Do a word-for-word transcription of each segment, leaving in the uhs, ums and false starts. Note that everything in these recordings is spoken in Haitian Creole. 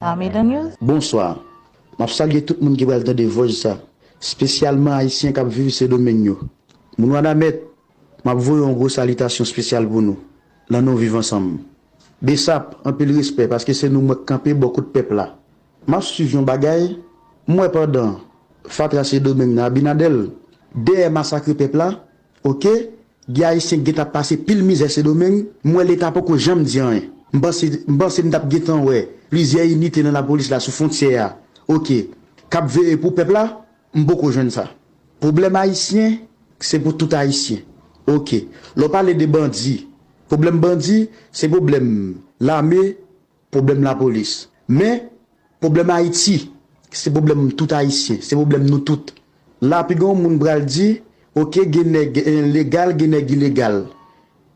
Armée de News. Bonswa. M ap salye tout moun ki pral tande vòj sa, espesyalman Ayisyen k ap viv Sendomeng yo. Moun Wanament, m ap voye yon gwo salitasyon espesyal pou nou, nan non Viv Ansanm. Besap, anpil respè, paske se nou mwen k kanpe bò kot pèp la. M ap swiv yon bagay, m wè pandan fatra Sendomeng nan Abinadèl, dèyè masakre pèp la, oke, gen Ayisyen k gentan ap pase pil mizè Sendomeng, m wè Leta poko janm di anyen. M panse, m panse m t ap gentan wè plizyè inite nan lapolis la sou fwontyè a, oke, k ap veye pou pèp la, m poko jwenn sa. Pwoblèm Ayisyen, se pou tout Ayisyen. Oke. Lè w pale de bandi, pwoblèm bandi, se pwoblèm lame, pwoblèm lapolis. Men, pwoblèm Ayiti, se pwoblèm tout Ayisyen, se pwoblèm nou tout. La, pi gen yon moun pral di, oke, gen nèg, eh, legal, gen nèg ilegal.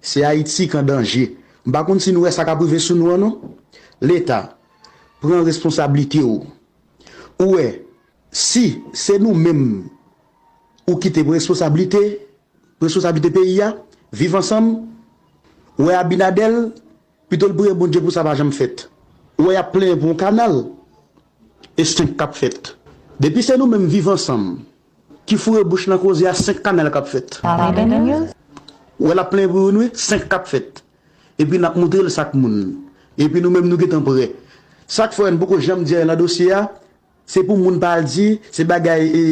Se Ayiti k an danje. M pa konn si nou wè sa k ap rive sou nou an non. Leta, pran responsablite w. Ou wè, si se nou menm ou kite pou responsablite, responsablite peyi a, Viv Ansanm, ou wè Abinadèl, pito l priye Bondye pou sa pa janm fèt. Ou wè y ap plenyen pou yon kanal, e senk k ap fèt. Depi se nou menm Viv Ansanm ki foure bouch nan koze a, senk kanal k ap fèt. Armée de News. Ou wè l ap plenyen pou youn wi, senk k ap fèt. Epi n ap moutre l sa k moun. Epi nou menm nou gentan prè. Sa k fè n poko janm di anyen nan dosye a, se pou moun pa al di se bagay, e,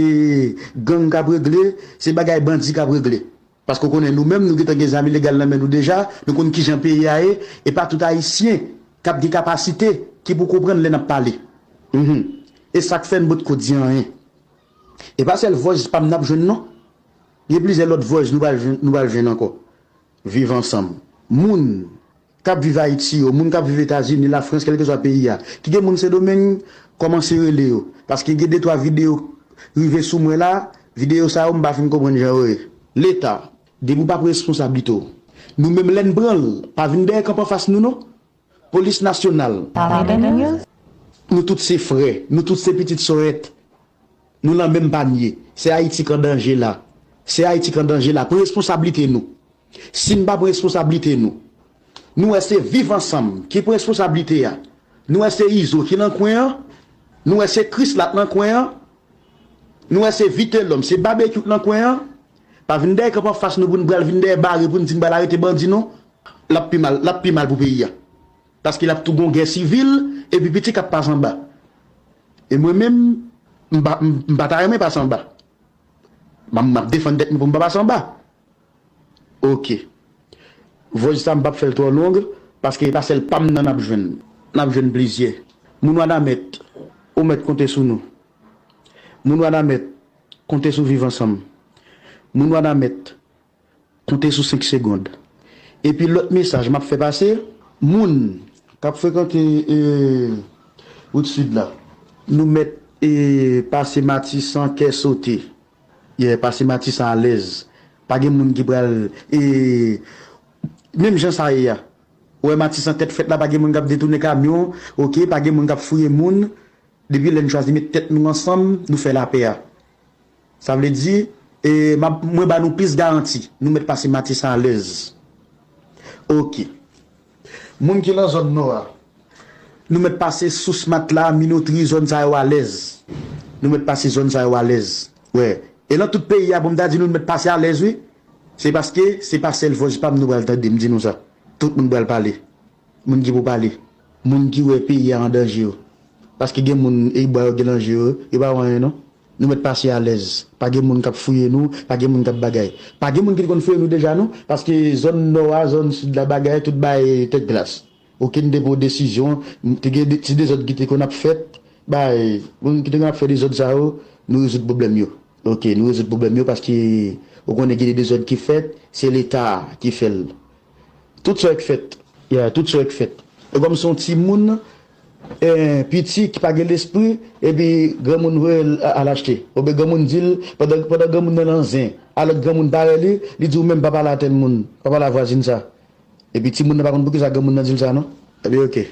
gang k ap regle, se bagay bandi k ap regle. Paske w konnen nou menm nou gentan gen zam ilegal nan men nou deja, nou konn kijan peyi a ye, e pa tout Ayisyen k ap gen kapasite ki pou konprann lè n ap pale. Mhm. E sa k fè n potko di anyen. E pa sèl vòj pa m n ap jwenn non. Gen plizyè lòt vòj nou pral jwenn, nou pral jwenn ankò. Viv Ansanm. Moun k ap viv Ayiti yo, moun k ap viv Etazini, Lafrans, kèlkeswa peyi a, ki gen moun Sendomeng, kòmanse rele yo. Paske gen de twa videyo rive sou mwen la, videyo sa yo m pa fin konprann jan yo ye. Leta, depi w pa pran responsablite w, nou menm lè n pran l, pa vin dèyè kanpe anfas nou non. Polis nasyonal. Armée de News. Nou tout se frè, nou tout se pitit sòyèt. Nou nan menm panye. Se Ayiti k an danje la. Se Ayiti k an danje la. Pran responsablite nou. Si n pa pran responsablite nou, nou wè se Viv Ansanm ki pran responsablite a. Nou wè se Izo ki nan kwen an. Nou wè se Krisla k nan kwen an. Nou wè se Vitelòm, se Babekyou k nan kwen an. Pa vin dèyè kanpe anfas nou pou n pral vin dèyè bare pou n di n pral arete bandi non. L ap pi mal, l ap pi mal pou peyi a. Paske l ap tou gon gè sivil, epi piti k ap pase anba. E mwen menm, m pa, m, m pa ta renmen pase anba. M ap, m ap defann tèt mwen pou m pa pase anba. Oke. Vòj sa m p ap fè l twò long, paske e pa sèl pa m nan n ap jwenn. N ap jwenn plizyè. Moun Wanament, ou mèt konte sou nou. Moun Wanament, konte sou Viv Ansanm. Moun Wanament, konte sou senk segonn. Epi lòt mesaj m ap fè pase, moun k ap frekante, e, wout sid la, nou mèt, e, pase Matisan kè sote. Yeah, pase Matisan alèz. Pa gen moun ki pral, e, menm jan sa ye a. Ou wè Matisan tèt fèt la, pa gen moun k ap detounen kamyon, oke, pa gen moun k ap fouye moun. Depi lè n chwazi met tèt nou ansanm, nou fè lapè a. Sa vle di, e, m ap, mwen ba nou plis garanti, nou mèt pase Matisan alèz. Oke. Moun ki nan zòn nò a, nou mèt pase Sous Matla, Minotri, zòn sa yo alèz. Nou mèt pase zòn sa yo alèz. Wè. E nan tout peyi a, pou m ta di nou, nou mèt pase alèz, wi. Se paske se pa sèl vòj pa m nou pral tande, m di nou sa. Tout moun pral pale. Moun ki pou pale. Moun ki wè peyi a an danje yo. Paske gen moun, e bwa yo gen nan je yo, yo pa wè anyen non. Nou mèt pase alèz. Pa gen moun k ap fouye nou, pa gen moun k ap bagay. Pa gen moun ki te konn fouye nou deja non, paske zòn nò a, zòn sid la, bagay, tout bay tèt glas. Okenn te pran desizyon, te gen de, ti dezòd ki te konn ap fèt, bay, moun ki te konn ap fè dezòd sa yo, nou rezoud pwoblèm yo. Oke, nou rezoud pwoblèm yo paske ou konnen gen de dezòd ki fèt, se Leta a ki fè l. Tout sa yo k fèt. Yeah, tout sa yo k fèt. E kòm se yon timoun, eh, piti ki pa gen lespri, epi granmoun voye l a-, al achte. Oubyen granmoun di l, pandan, pandan granmoun nan nan zen, alò granmoun parèy li, li di w menm pa pale a tèl moun, pa pale a vwazin sa. Epi timoun nan pa konn poukisa granmoun nan di l sa non. Epi oke.